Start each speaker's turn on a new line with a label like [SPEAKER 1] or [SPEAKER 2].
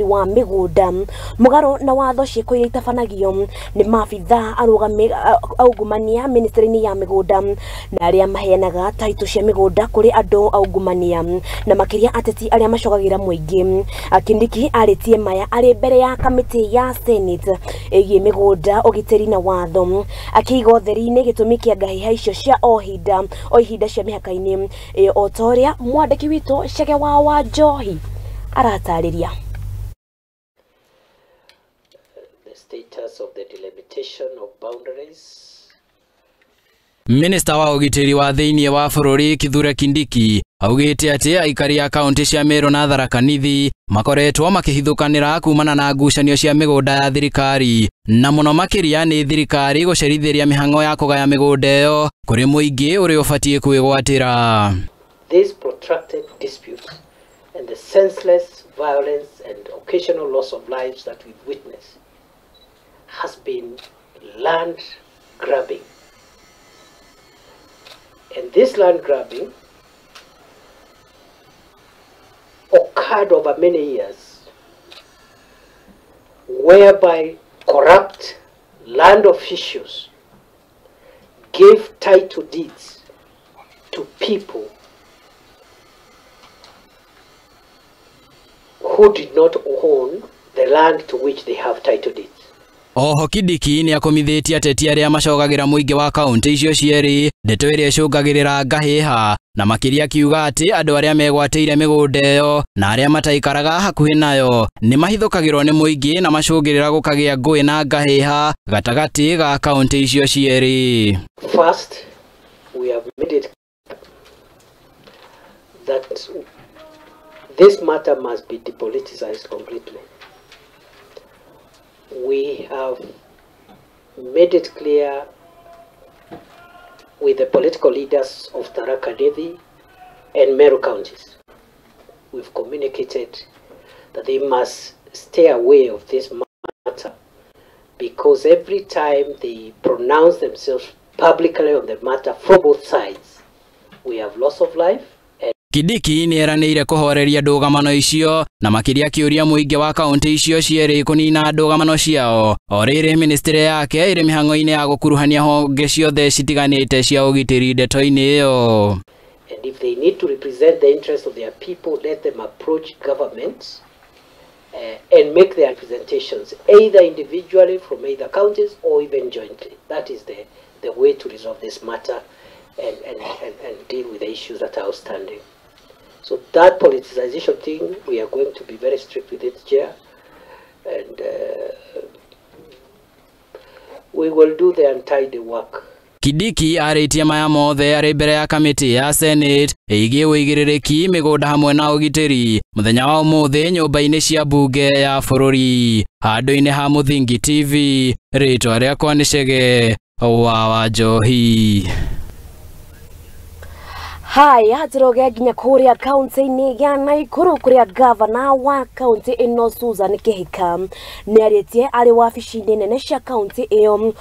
[SPEAKER 1] Wa mĩgũnda mũgarũ na watho, ciĩko iria itabanagio nĩ maabitha arũgami aungumania ministry-inĩ ya mĩgũnda na arĩa maheanaga taitũ cia mĩgũnda kũrĩ andũ aungumania na makĩria ateti arĩa macogagĩra mũingĩ. Kindiki arĩtie maya arĩ mbere ya kamĩtĩ ya Senate ĩgiĩ mĩgũnda, ũgitĩri na watho, akĩiga ũtheri-inĩ gĩtũmi kĩa ngahĩha icio cia o ihinda o ihinda cia mĩhaka-inĩ ĩyo, o ta ũrĩa mwandĩki witũ Chege wa Wanjohi aratarĩria.
[SPEAKER 2] The status of the delimitation of boundaries.
[SPEAKER 3] Minista wa ũgitĩri wa thĩinĩ wa bũrũri Kithure Kindiki augĩte atĩ aikari a kaunti cia Meru na Tharaka Nithi makoretwo makĩhithũkanĩra kumana na ngucanio cia mĩgũnda ya thirikari, na mũno makĩria nĩ thirikari gũcerithĩria mĩhang'o ya kũgaya mĩgũnda ĩyo kũrĩ mũingĩ ũrĩa ũbatiĩ kwĩgwatĩra.
[SPEAKER 2] These protracted disputes and the senseless violence and occasional loss of lives that we've witnessed has been land grabbing. And this land grabbing occurred over many years, whereby corrupt land officials gave title deeds to people who did not own the land to which they have title deeds.
[SPEAKER 3] Oho Kindiki nĩ akomithĩtie ateti arĩa macogagĩra mũingĩ wa kaunti icio cierĩ, ndeto ĩrĩa ĩcũngagĩrĩra ngahĩha, na makĩria akiuga atĩ andũ arĩa megwatĩire mĩgũnda ĩyo na arĩa mataikaraga hakuhĩ nayo nĩ mahithũkagĩrwo nĩ mũingĩ na macũngĩrĩra gũkagĩa ngũĩ na ngahĩha gatagatĩ ga kaunti icio cierĩ.
[SPEAKER 2] First, we have made it that this matter must be depoliticized completely. We have made it clear with the political leaders of Tharaka Nithi and Meru counties. We've communicated that they must stay away of this matter, because every time they pronounce themselves publicly on the matter from both sides, we have loss of life.
[SPEAKER 3] Kindiki nĩ eranĩire kũhoreria ndũgamano icio na makĩria akĩũria mũingĩ wa kaunti icio cierĩ kũnina ndũgamano ciao, o rĩrĩ ministry yake ĩrĩ mĩhang'o-inĩ ya gũkuruhania honge ciothe citiganĩte cia ũgitĩri ndeto-inĩ ĩyo.
[SPEAKER 2] And if they need to represent the interests of their people, let them approach government and make their representations, either individually from either counties or even jointly. That is the way to resolve this matter and deal with the issues that are outstanding. So that politicization thing, we are going to be very strict with it, Chair, and we will do the untidy work.
[SPEAKER 3] Kindiki arĩtie maya mothe arĩ mbere ya kamĩtĩ ya Senate ĩgiĩ ũigĩrĩrĩki mĩgũnda hamwe na ũgitĩri mũthenya wa ũmũthĩ nyũmba-inĩ cia mbunge ya bũrũri. Handũ-inĩ ha Mũthingi TV, rĩtwa rĩakwa nĩ Chege wa Wanjohi.
[SPEAKER 1] Haya, turoge nginya kũrĩa kaunti-inĩ ya Naikuru kũrĩa gavana wa kaunti ĩno Susan Kihika nĩarĩtie arĩ wabici-inĩ nene cia kaunti ĩyo.